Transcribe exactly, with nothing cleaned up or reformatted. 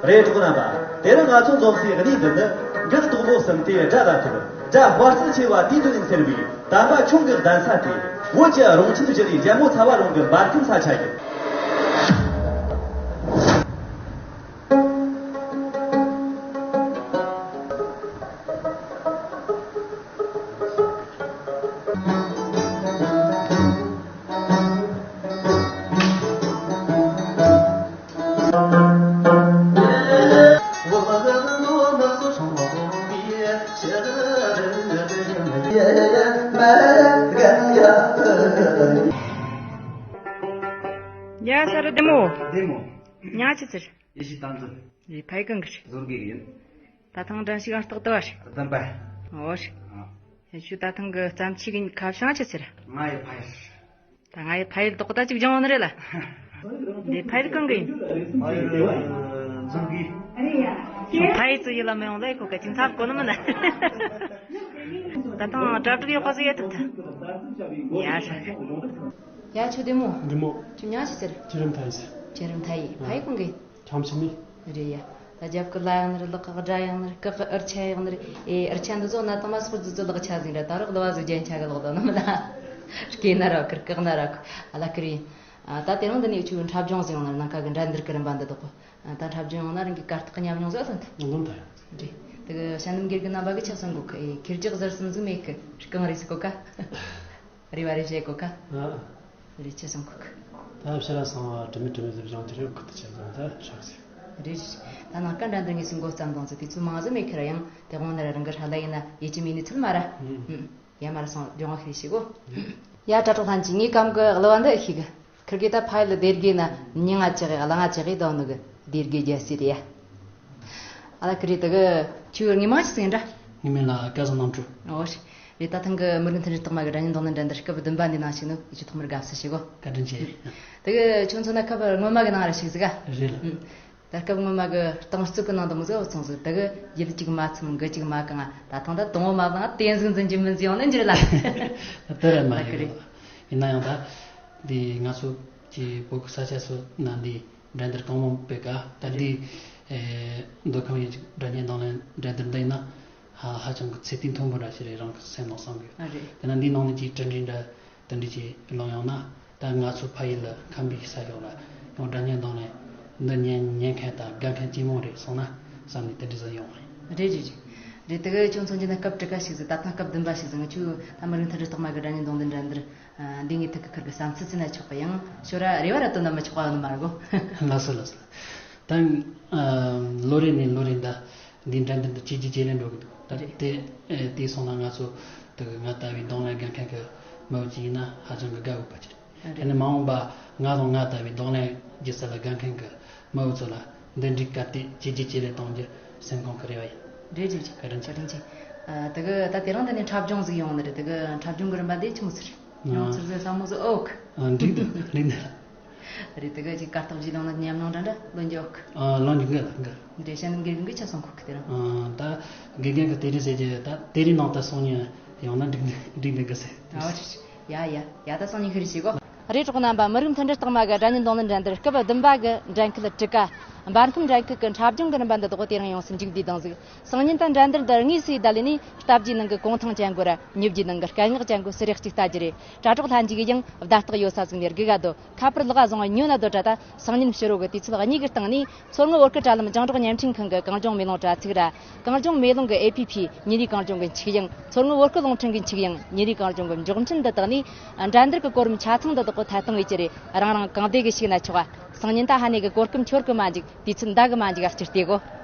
རེད། གྲོགས་རྣམ་པ། དེ་རིང་ང་ཚོ་འཛོམས་སའི་གནས་འདི་ནི། འགག་དོག་པོ་གསུམ་སྟེ་དགྲ་ལ་ཐུག་དགྲ་དཔའ་རྩལ་ཆེ་བ་དེའི་མདུན་ནས་འཚེར་བའི། དམ་པ་ཁྱུང་གི་གདན་ས་སྟེ། བོད་ཀྱི་རོང་ཆེན་བཞི་ནས་རྒྱལ་མོ་ཚ་བ་རོང་གི་འབར་ཁམས་ས་ཆ་ཡིན། ཡ་ས་ར་བདེ་མོ། བདེ་མོ། ཉ་ཆི་ཚིར། ཡེ་ཤེས་བསྟན་འཛིན། ཡེ་ཕའི་གང་གི་རེད། བཟོ་དགོས་ཡིན། ད་ཐེངས་འགྲན་ཞུགས་ཨང་རྟགས་དུ་བ་རེད། བདུན་པ། འོ་རེད། ཨ། ཡ་ཁྱོད་ད་ཐེངས་གི་བརྩམས་ཆོས་གི་ཁ་བྱང་ཆི་ཟེར། ང་ཡི་ཕ་ཡུལ། ད་ང་ཡི་ཕ་ཡུལ་ལྡོག་ད་ཅིག་སྦྱང་བ་ནི་རེད་ལ། འདི་ཕ་ཡུལ་གང་གི་ཡིན། ཕ་ཡུལ་འཛུགས་གི། ཕ་ཡུལ་ཚོ་ཡིད་ལ་མི་ཡོང་ལེ་ཁོ་ག་ཅིག་འཚབ་གོ་ནི་མིན་ན། ད་ཐེངས་གྲ་སྒྲིག་ཡག་པོ་ཟིག་ཡེད་ཐུབ་ཐལ། ཡ་ཧྲ། ཡ་ཁྱོད་བདེ་མོ། བདེ་མོ། ཁྱོད་མྱིང་ཆི་ཟེར། ཆོས་རིམ་མཐའ་ཡས། ཆོས་རིམ་མཐའ་ཡས། ཕ་ཡུལ་གང་གི་ཡིན། ཁྱམས་ཕྱི་ནས། རེད་ཡ། ད་རྒྱབ་ཀྱི་ལྭ་ཡང་ནི་རེད། ལག་གི་སྒྲ་ཡང་ནི་རེད། སྐེག་གི་འུར་ཆ་ཡང་ནི་རེད། ཨེ་འུར་ཆ་འདི་ཚོ་གནའ་དང་མ་སོགས་རྫི་ཚོ་ལག་ཆ་ཟིག་རེད། ད་རག་ལ་བ་ཟིག་རྒྱན་ཆ་གི་ལོག་དོ་ནི་མིན་ན། སྐེ་ན་ར་ཁུར་སྐེག་ན་ར་ཁུ། ཨ་ལ་ཀི་རེད། ཨ་ད་དེ་རིང་འདི་ནས་ཁྱོད་འཁྲབ་སྦྱོང་ཟིག་ཡོང་ནི་རེད། ནངས་ཁ་གི་འགྲན་བསྡུར་གི་རིམ་པ་འདི་དག་གོ། ཨ་ད་འཁྲབ་སྦྱོང་ཡོང་ན་རང་གི་གར་སྟེགས་ཀྱི་ཉམས་མྱོང་ཟིག་ལོན་ཐལ། ལོན་ཐལ། རེད། དེ་གི་ཞྭ་འདེམས་དགེ་རྒན་རྣམ་པ་གི་ཆི་གསུང་གོ་གི། ཨེ་ཁེར་རྒྱག་ཟུར་གསུམ་ཟིག་མེད་གི། རྐང་རེ་ཟིག་གོ་ཀ། རེ་བ་རེ་བྱེད་གོ་ཀ། ཨ། རེ་ཆི་གསུང་གོ་གི། ད་ཕྱི་ར་སོང་བ་དྲི་མེད་དྲི་མེད་ཟིག་སྦྱོང་གི་རེད། ཁུ་ཐུ་ཆེ་ཟིག་ད་ཧྲག་ཟིག། རེད་རེད། ད་ནངས་ཀ་འགྲན་བསྡུར་ངེས་སུ་འགོ་བརྩམས་དང་ཟིག། དུས་ཚོད་མང་ཟིག་མེད་ཁི་ར། ཡང་དེ་དགོང་ནི་ར་རང་གི་ཧྲ་ལ་ཡིན་ན་ཡིད་ཆེས་མེད་ནི་ཚུལ་མ་ར། ཨུམ། ཡ་མ་ར་སོང་སྦྱོང་བ་ཤེས་ཤེས་གོ། ཡ་དྲ་གྲོགས་ལྷན་རྒྱས། ངས་གམ་གི་གླུ་བ་འདི་ཤེས་གི། ཁིར་གི་ད་ཕ་ཡུལ་སྡེ་དགེ་ན་མྱིང་ང་ཅི་གི་གླུ་ང་ཅི་གི་དོ་ནུ་གི་སྡེ་དགེ་རྒྱལ་སྲས་རེད་ཡ། ཨ་ལ་ཀི་རེད། དེ་གི་ཁྱོད་ངའི་མིང་ཆི་ཟེར་འདྲ། ངའི་མིང་ལ་སྐལ་བཟང་རྣམ་གྲོལ། ཨོ་རེད། རེད། ད་ཐེངས་གི་མི་རིགས་མཐུན་སྒྲིལ་རྟགས་མ་གི་སྒྲ་སྙན་རྡུང་ལེན་འགྲན་བསྡུར་སྐབས་བདུན་པ་འདི་ནང་ཞུགས་ནོ་ཡིད་ཆེས་ཐོག་མར་དགའ་བསུ་ཞུ་གོ། བཀའ་དྲིན་ཆེ། དེ་གི་ཁྱོད་མཚོན་ན་སྐབས་སྔོན་མ་གི་ནང་ར་ཞུགས་ཟིག་ག། རེད་ལ། ཨུམ། ད་སྐབས་སྔོན་མ་གི་རྟིང་རྩོད་གི་ནང་དུ་མོ་ཟིག་བུད་སོང་ཟིག། དེ་གི་ཡིད་གཅིག་མ་ཚིམ་མགུ་གཅིག་མ་གང་། ད་ཐེངས་ད་དང་བོ་མ་བླངས་དེ་ཟིག་འཛིན་གྱི་མིན་ཟིག་ཡོང་ནི་འགྱུར་ལ། དེ་ར་མ་ལ་ཀི་རེད། རེད། ཡིན་ན་ཡང་ད་འདི་ང་ཚོ་གི་བོད་གི་ས་ཆ་སོ་ན་འདི་འགྲན་བསྡུར་གང་མང་སྤེལ་ག། ད་འདི་ཨེ་མདོ་ཁམས་ཡུལ་གྱི་སྒྲ་སྙན་རྡུང་ལེན་འགྲན་བསྡུར་འདི་ཡིན་ན་ཧ་ཧ་ཅང་གི་ཚད་ལྡན་མཐོན་པོ་འདྲ་ཞིག་རེད། རང་གི་སེམས་ནང་བསམ་གི། ཨ་རེད། དེ་ན་འདི་ནང་ནས་ཀྱི་གྲུབ་འབྲས་འདྲ་དེ་འདྲ་ཅིག་ལོན་ཡོང་ན། ད་ང་ཚོ་ཕ་ཡུལ་ལ་ཁམས་པའི་ས་ཕྱོགས་ལ་ཡང་སྒྲ་སྙན་རྡུང་ལེན་འདི་ཉན་ཉན་མཁན་དང་དགའ་མཁན་ཇེ་མང་རེད་སོང་ན་བསམ་ནས་དེ་འདྲ་ཟིག་ཡོང་བ་ཡིན། རེད་རེད་རེད། རེད། དེ་གི་ཁྱོད་མཚོན་གྱི་ན་སྐབས་དྲུག་པ་ཞུགས་ཟིག། ད་ཐེངས་སྐབས་བདུན་པ་ཞུགས་ཟིག། ང་ཆོ་ད་མི་རིགས་མཐུན་སྒྲིལ་རྟགས་མ་གི་སྒྲ་སྙན་རྡུང་ལེན་འགྲན་བསྡུར། ཨ། འདི་ངའི་ཐུགས་ཀྱི་ཁུར་གི་བསམ་ཚུལ་ཟེར་ན་ཆོག་གི། ཡང་ཞོར་ར་རེ་བ་ར་བཏོན་ན་མི་ཆོག་པ་ཡོད་ནི་མ་རེད་གོ། ལགས་སོ་ལགས་སོ། ད་ཨ་ལོ་རེ་ནས་ལོ་རེ་ད་འདི་འགྲན་བསྡུར་འདི་ཇེ་ཆེ་ཇེ་ལེགས་འགྲོ་གི་འདུག། ད་རེད། དེ་ཨེ་དེ་སོང་ན་ང་ཚོ་དེ་གི་ང་ལྟ་བུའི་རྡུང་ལེན་དགའ་མཁན་གི་མི་བུ་ཅིག་ཡིན་ན་ཧ་ཅང་གི་དགའ་འོས་པ་ཅིག་རེད། རེད། དེ་ནས་མ་འོངས་པ་ང་དང་ང་ལྟ་བུའི་རྡུང་ལེན་སྒྱུ་རྩལ་ལ་དགའ་མཁན་གི་མི་བུ་ཚོ་ལ་འདི་འདྲའི་གར་སྟེགས་ཇེ་ཆེ་ཇེ་ལེགས་གཏོང་རྒྱུ་སེམས་ཁོང་གི་རེ་བ་ཡིན། རེད་རེད་རེད། བཀའ་དྲིན་ཆེ། བཀའ་དྲིན་ཆེ། ཨ། དེ་གི་ད་དེ་རིང་འདི་ནས་འཁྲབ་སྦྱོང་ཟིག་ཡོང་ནི་རེད། དེ་གི་འཁྲབ་སྦྱོང་གི་རིམ་པ་འདི་ཆི་མོ་ཟིག་རེད། ཨ། ཡང་ཚིག་ཟིག་ཟབ་མོ་ཟིག་ཨོ་ཁི། ཨ། འགྲིག་འདུག། འགྲིག་འདུག། རེད། དེ་གི་ཅིག་གར་སྟེགས་ཅིག་ལངས་ན་ཉམས་མྱོང་འདྲ་འདྲ་ལོན་རྒྱུ་ཨོ་ཁི། ཨ། ལོན་རྒྱུ་འགའ་དང་འགའ། འདྲེ་ཤ་ནི་དགེ་རྒན་གི་ཆ་སོང་ཁུག་གི་དེ་རིང་། ཨ། ད་དགེ་རྒན་གི་དེ་རིང་ཟེར་གྱི་ད་དེ་རིང་ནང་ད་སང་ཉིན་ཡོང་ན་འགྲིག་འགྲིག་འདུག་གི་ཟེར། ཨ། ཡ་ཡ་ཡ། ད་སང་ཉིན་ཤི་རེ་བྱེད་གོ། རེད། གྲོགས་རྣམ་པ། མི་རིགས་མཐུན་སྒྲིལ་རྟགས་མ་གི་སྒྲ་སྙན་རྡུང་ལེན་འགྲན་བསྡུར་སྐབས་བདུན་པ་གི་འགྲན་ཁུལ་དྲུག་པ། འབར་ཁམས་འགྲན་ཁུལ་གི་འཁྲབ་སྦྱོང་གི་རིམ་པ་འདི་དག་དེ་རིང་ཡོངས་སུ་མཇུག་བསྡུས་བཏང་ཟིག། སང་ཉིན་ད་འགྲན་བསྡུར་འདི་དངོས་སུ་བསྡད་ལས་ནས་སྟབས་ཀྱིས་ནང་གི་གོང་ཐང་ཅན་པོ་ར་མྱི་བརྒྱའི་ནང་གི་སྐད་ངག་ཅན་པོ་སུ་རེད་ཅིག་ལྟ་རྒྱུ་རེད། དྲ་གྲོགས་ལྷན་རྒྱས་ཀྱིས་ཡང་བརྡ་རྟགས་ཡོད་ས་ཟིག་ནས་སྒུག་ག་སྡོད། ཁ་པར་ལག་བཟུང་ཉོ་ན་སྡོད་དྲ། ད་སང་ཉིན་ཕྱི་དྲོ་གི་དུས་ཚོད་གཉིས་ཀྱི་སྟེང་ནས་མཚོ་སྔོན་བོད་སྐད་དྲ་ལམ་རྒྱང་སྒྲོག་བརྙན་འཕྲིན་ཁང་གི་གངས་ལྗོངས་མེ་ལོང་དྲ་ཚིགས་ར། གངས་ལྗོངས་མེ་ལོང་གི་ཨེ་ཕི་ཕི། ཉིན་རེའི་གངས་ལྗོངས་ཀྱི་འཁྱུག་དབྱིངས། མཚོ་སྔོན་བོད་སྐད་རླུང་འཕྲིན་གྱི་འཁྱུག་དབྱིངས། ཉིན་རེའི་གངས་ལྗོངས་ཀྱི་མགྱོགས་འཕྲིན་འདི་དག་ནས་འགྲན་བསྡུར་གྱི་གོ་རིམ་ཆ་ཚང་འདི་དག་གི་ཐད་གཏོང་བྱེད་ཀྱི་རེད། རང་རང་གང་བདེ་གི་ཞུགས་ན་ཆོག་ག། སང་ཉིན་ད་ཧ་ནེ་གི་གོ་སྐབས་འཆོར་གི་མ་འཇུག། དུས་ཚོད་འདའ་གི་མ་འཇུག་ཨ། སྤྱིར་བལྟས་གོ།